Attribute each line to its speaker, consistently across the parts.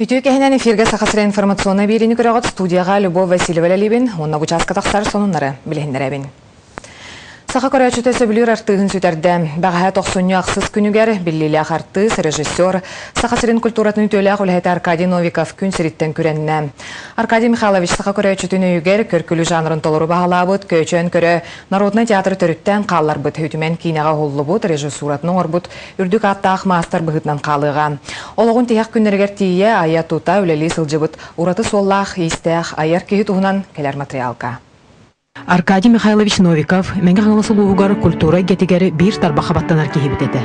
Speaker 1: Үтүө кэһинэн эфиргэ Саха сирэ информационнай биэриини көрөҕүт студияҕа Любовь Васильева үлэлиибин уонна бу чааска тахсар сонуннары билиһиннэрэбин. Саха көрөөччүтэ сөбүлүүр артыыһын сүтэрдэ. Бэҕэһээ тохсунньу ахсыс күнүгэр биллиилээх артыыс, режиссер, Саха сирин культуратын үтүөлээх үлэһитэ Аркадий Новиков күн сириттэн күрэннэ. Аркадий Михайлович саха көрөөччүтүн өйүгэр көркүлүү жанрын толору баһылаабыт, көөчөөн көрө народнай театры төрүттээн хаалларбыт, үтүмэн киинэҕэ уһуллубут, режиссуратын оҥорбут үрдүк ааттаах маастар быһыытынан хаалыаҕа. Олоҕун тиһэх күннэригэр тиийэ айа-тута үлэлии сылдьыбыт ураты суоллаах-иистээх айар киһи туһунан кэлэр матырыйаалга.
Speaker 2: Аркадий Михайлович Новиков Мэҥэ Хаҥалас улууһугар культура эйгэтигэр биир тарбахха баттанар киһибит этэ.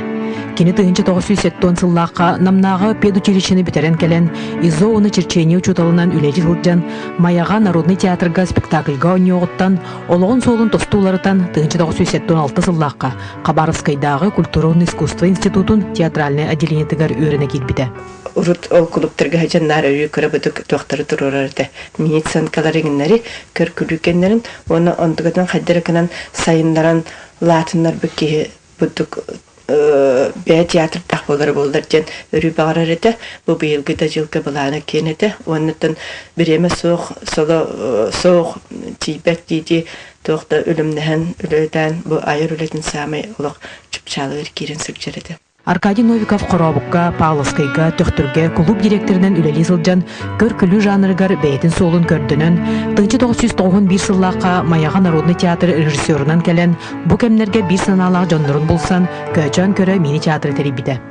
Speaker 2: Кини 1970 сыллаахха Намнааҕы педучилищены бүтэрэн кэлэн, ИЗО уонна черчение учууталынан үлэлии сылдьан, Майаҕа народнай театрга спектакльга оонньуоҕуттан олоҕун суолун тосту уларытан 1976 сыллаахха Хабаровскайдааҕы культура уонна искусство институтун театральнай отделениетыгар үөрэнэ киирбитэ.
Speaker 3: Урут ол кулуптарга сылдьан наар өрүү кыра бытык туохтары туруорар этэ. Мини-сценкалар иҥиннэри, көр-күлүү кэннэрин уонна онтукатын хайдары гынан сайыннаран лаатыннарбыт киһи бурдук бэйэ театрдаах буолара буоллар диэн өрүү баҕарар этэ. Бу быйылгы да дьылга былаана киэн этэ. Уоннаттан бириэмэ суох, соло суох тиийбэт дии-дии туох да үлүмнэһэн үлэлээн бу айар үлэтин саамай олох чыпчаалыгар киирэн сылдьар этэ.
Speaker 2: Аркадий Новиков Хорообукка, Павловскайга, Төхтүргэ кулууп директорынан үлэлии сылдьан, көр-күлүү жанрыгар бэйэтин суолун көрдөнөн, 1991 сыллаахха Майаҕа народный театр режиссерунан кэлэн, бу кэмнэргэ биир санаалаах дьоннорун булсан, көөчөөн көрө мини-театры тэрийбитэ.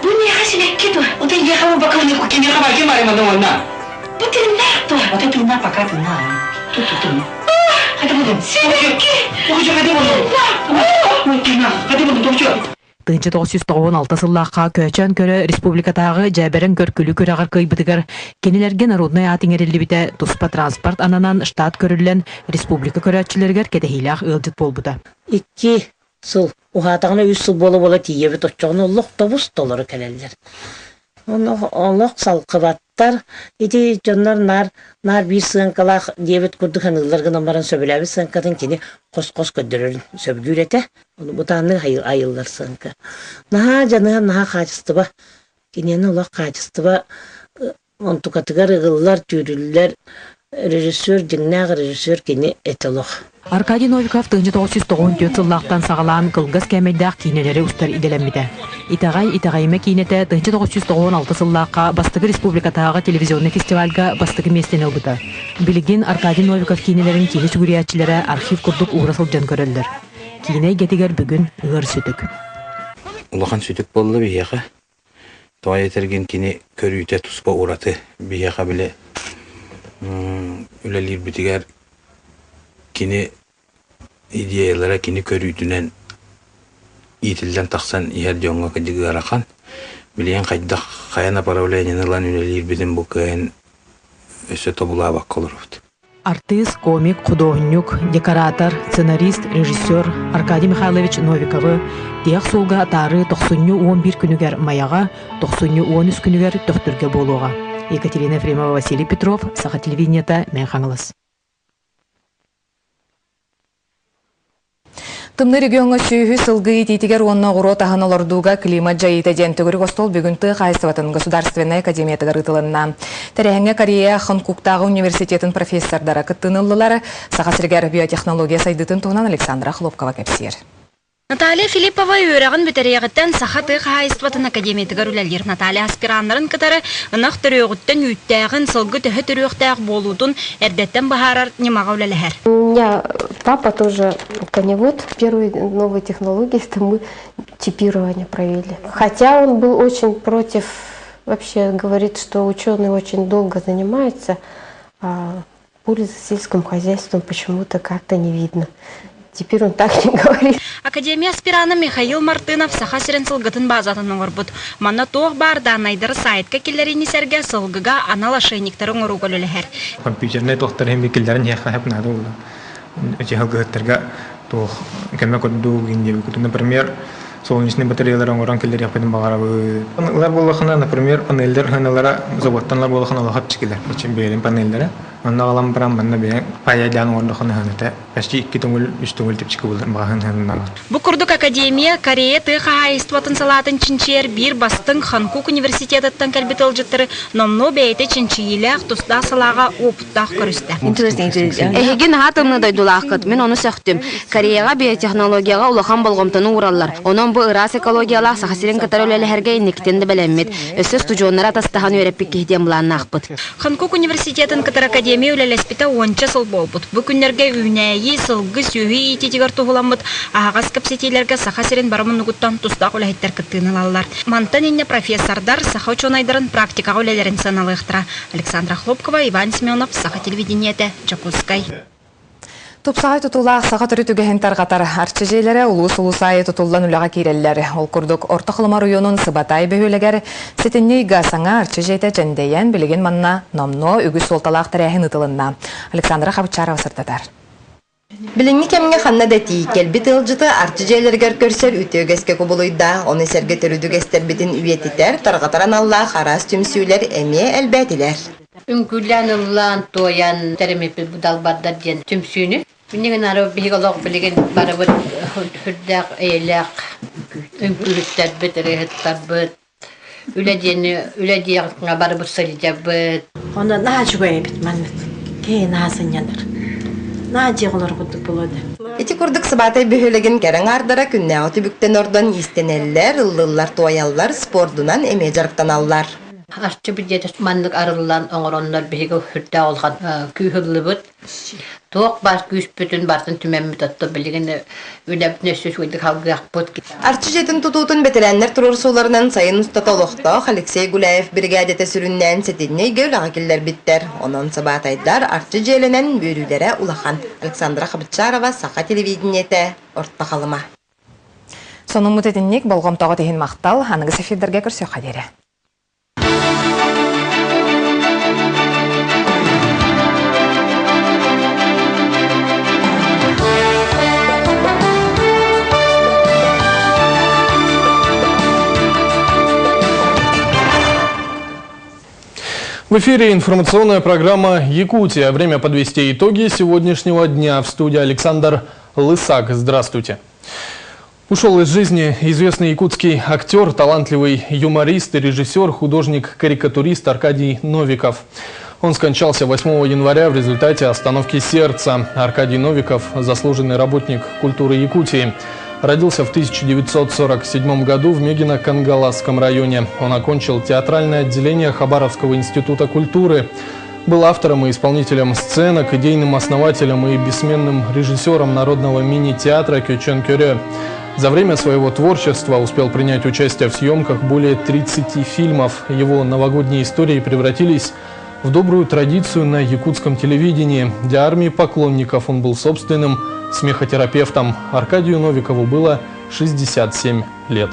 Speaker 4: Бу миэхэ сибэкки дуо?
Speaker 5: Вот я пока не кимиэхэ баргым барыманы уонна.
Speaker 4: Бу тыыннаах дуо?
Speaker 5: Вот тыыннаах пока тыыннаах. Тут тыыннаах. Хата буду.
Speaker 4: Сибэкки!
Speaker 5: Ухучу хата буду. Тыыннаах. Хата буду тохчу.
Speaker 2: 1996 сыллаахха Көөчөөн көрө республикатааҕы дьээбэрэн көркүлүү күрэҕэр кыайбытыгар кинилэргэ народнай аат иҥэриллибитэ, туспа транспорт ананан штат көрүллэн республика көрөөччүлэригэр кэтэһиилээх ыалдьыт буолбута.
Speaker 6: Икки сыл уһаатаҕына үс сыл буола-буола тиийэбит оччоҕуна олох тобус толору кэлэллэр. Олох салҕыбаттар. Ити дьоннор наар наар биир сыаҥкалаах диэбит курдук саныыллар гынан баран сөбүлээбит сыаҥкатын кини хос-хос көрдөрөрүн сөбүлүүр этэ. Ону бытааннык айыллар сыаҥка. Наһаа дьаныһан, наһаа хаачыстыба. Киниэнэ олох хаачыстыба онтукатыгар ыгыллар, түүрүллэр режиссер, дьиҥнээх режиссер кини этэ олох.
Speaker 2: Аркадий Новиков 1994 сыллаахтан саҕалаан кылгас кээмэйдээх киинэлэри устар идэлэммитэ. Итэҕэй, итэҕэйимэ киинэтэ 1996 сыллаахха бастакы республикатааҕы телевизионнай фестивальга бастакы миэстэни ылбыта. Билигин Аркадий Новиков киинэлэрин киһи сүгүрүйээччилэрэ архив курдук уура сылдьан көрөллөр. Киинэ эйгэтигэр бүгүн ыар сүтүк.
Speaker 7: Улахан сүтүк буолла биһиэхэ. Тоҕо этэргин кини көрүүтэ туспа ураты биһиэхэ били үлэлиирбитигэр кини идеялара кини көрүүтүнэн иитиллэн тахсан иһэр дьоҥҥо кырдьык ыарахан. Билигин хайдах хайа направлениены ылан үлэлиирбитин бу кыайан өссө тобулаабакка олоробут.
Speaker 2: Артыыс, комик, худуоһунньук, декоратор, сценарист, режиссер Аркадий Михайлович Новиковы тиһэх суолга атаарыы тохсунньу 11 күнүгэр Майаҕа, тохсунньу 13 күнүгэр Төхтүргэ буолуоҕа. Екатерина Ефремова, Василий Петров, Саха телевидениета, Мэҥэ Хаҥалас.
Speaker 1: Тымныы региоҥҥа сүөһү сылгы иитиитигэр уонна оҕуруот аһын олордууга климат дьайыыта диэн төгүрүк остуол бүгүн тыа хаһаайыстыбатын государственнай академиятыгар ыытылынна. Тэрээһиҥҥэ Корея Хонкуктааҕы университетын профессордара кыттыыны ыллылар. Саха сиригэр биотехнология сайдыытын туһунан Александра Хлопкова кэпсиир.
Speaker 8: Наталья Филиппова үөрэҕин бүтэриэҕиттэн Саха тыа хаһаайыстыбатын академиятыгар үлэлиир. Наталья аспираннарын кытары ынах төрүөҕүттэн үүттээҕин, сылгы төһө төрүөхтээх буолуутун эрдэттэн быһаарар ньымаҕа үлэлэһэр.
Speaker 9: У меня папа тоже коневод. Первые новые технологии это мы чипирование провели. Хотя он был очень против, вообще говорит, что ученые очень долго занимаются, а пользы сельскому хозяйству почему-то как-то не видно. Теперь он так не говорит.
Speaker 8: Академия аспирана Михаил Мартынов Саха сирин сылгытын базатын оҥорбут. Манна туох баар дааннайдары сайтка киллэриини сэргэ сылгыга анал ошейниктары оҥорууга үлэлэһэр.
Speaker 10: Компьютернай туохтар иһин киллэрин иһиэххэ сөп наада буолла. Эти сылгыһыттарга туох көмө курдук диэбит. Например, Солнечный батареялар оҥорон киллэриэхпитин баҕарабыт. Ылар буоллахына, например, панеллэр сыаналара заводтан ылар буоллахына улахан чэпчэкилэр. Бэйэлэрин панеллэрэ. Онно аҕалан баран манна бэйэҥ паяйдаан оҥордоххуна сыаната почти икки төҥүл, үс төҥүл чэпчэки буолар маҕаһыын сыананааҕар.
Speaker 8: Бу курдук Академия Корея тыа хаһаайыстыбатын салаатын чинчийэр биир бастыҥ Ханкук университетыттан кэлбит ыалдьыттары номнуо бэйэтэ чинчийиилээх тустаах салааҕа уопуттаах көрүстэ.
Speaker 11: Эһиги наһаа тымныы дойдулааххыт, мин ону сөхтүм. Кореяҕа биотехнологияҕа улахан болҕомтону уураллар. Онон бу ыраас экологиялаах Саха сирин кытары үлэлэһэргэ инникитин да бэлэммит. Өссө устудьуоннары атастаһан үөрэппит киһи диэн былааннаахпыт.
Speaker 8: Ханкук университетын кытары академия үлэлэспитэ уонча сыл буолбут. Бу күннэргэ үүнээйи, сылгы, сүөһү иитиитигэр туһуламмыт аһаҕас кэпсэтиилэргэ Саха сирин бары муннугуттан тустаах үлэһиттэр кыттыыны ылаллар. Мантан инньэ профессордар саха учуонайдарын практикаҕа үлэлэрин сыаналыахтара. Александра Хлопкова, Иван Семенов, Саха телевидениетэ, Дьокуускай.
Speaker 1: Тупсаҕай тутуулаах саха төрүт үгэһин тарҕатар Арчы дьиэлэрэ улуус-улуус аайы тутуллан үлэҕэ киирэллэр. Ол курдук Орто Халыма оройуонун Сыбатай бөһүөлэгэр сэтинньи ыйга саҥа Арчы дьиэтэ дьэндэйэн, билигин манна номнуо үгүс суолталаах тэрээһин ыытылынна. Александра Хабычарова сырдатар.
Speaker 12: Билиҥҥи кэмҥэ ханна да тиий, кэлбит ыалдьыты Арчы дьиэлэригэр көрсөр үтүө үгэскэ кубулуйда. Ону сэргэ төрүт үгэстэрбитин үйэтитэр, тарҕатар аналлаах араас түмсүүлэр эмиэ элбээтилэр.
Speaker 13: Үҥкүүлээн ыллаан, туойан тэриммиппит бу далбардар диэн түмсүүнү. Иннигин ары биһиги олох билигин барыбыт сүрдээх эйэлээх үҥкүүһүттэрбит, ырыаһыттарбыт, үлэ диэни үлэ диэҕиҥэ барыбыт сылдьабыт.
Speaker 3: Онно наһаа үчүгэй эбит маннык. Киһи наһаа сынньанар. Наһаа дьиэ олор курдук буолуо
Speaker 12: Ити курдук Сыбаатай бөһүөлэгин кэрэ аҥаардара күннээҕи түбүктэн ордон иистэнэллэр, ыллыыллар-туойаллар, спордунан эмиэ дьарыктаналлар.
Speaker 13: Арчы бүддьүөтэ маннык арыллан оҥороннор биһиги сүрдээх улахан күүс ыллыбыт. Туох баар күүспүтүн барытын түмэммит оттон билигин үлэбитин өссө үчүгэйдик салгыахпыт.
Speaker 12: Арчы дьиэтин тутуутун бэтэрээннэр туруорсууларынан сайын устата олохтоох Алексей Гуляев биригээдэтэ сүрүннээн сэтинньи ыйга үлэҕэ киллэрбиттэр. Онон сыбаатайдар Арчы дьиэлэнэн үөрүүлэрэ улахан. Александра Хабычарова, Саха телевидениетэ, Орто Халыма.
Speaker 1: Сонуммут итинник болҕомтоҕут иһин махтал. Аныгыс эфирдэргэ көрсүөххэ диэри.
Speaker 14: В эфире информационная программа «Якутия». Время подвести итоги сегодняшнего дня. В студии Александр Лысак. Здравствуйте. Ушел из жизни известный якутский актер, талантливый юморист и режиссер, художник-карикатурист Аркадий Новиков. Он скончался 8 января в результате остановки сердца. Аркадий Новиков – заслуженный работник культуры Якутии. Родился в 1947 году в Мегино-Кангаласском районе. Он окончил театральное отделение Хабаровского института культуры. Был автором и исполнителем сценок, идейным основателем и бессменным режиссером народного мини-театра «Кючен Кюре». За время своего творчества успел принять участие в съемках более 30 фильмов. Его новогодние истории превратились в добрую традицию на якутском телевидении. Для армии поклонников он был собственным смехотерапевтом. Аркадию Новикову было 67 лет.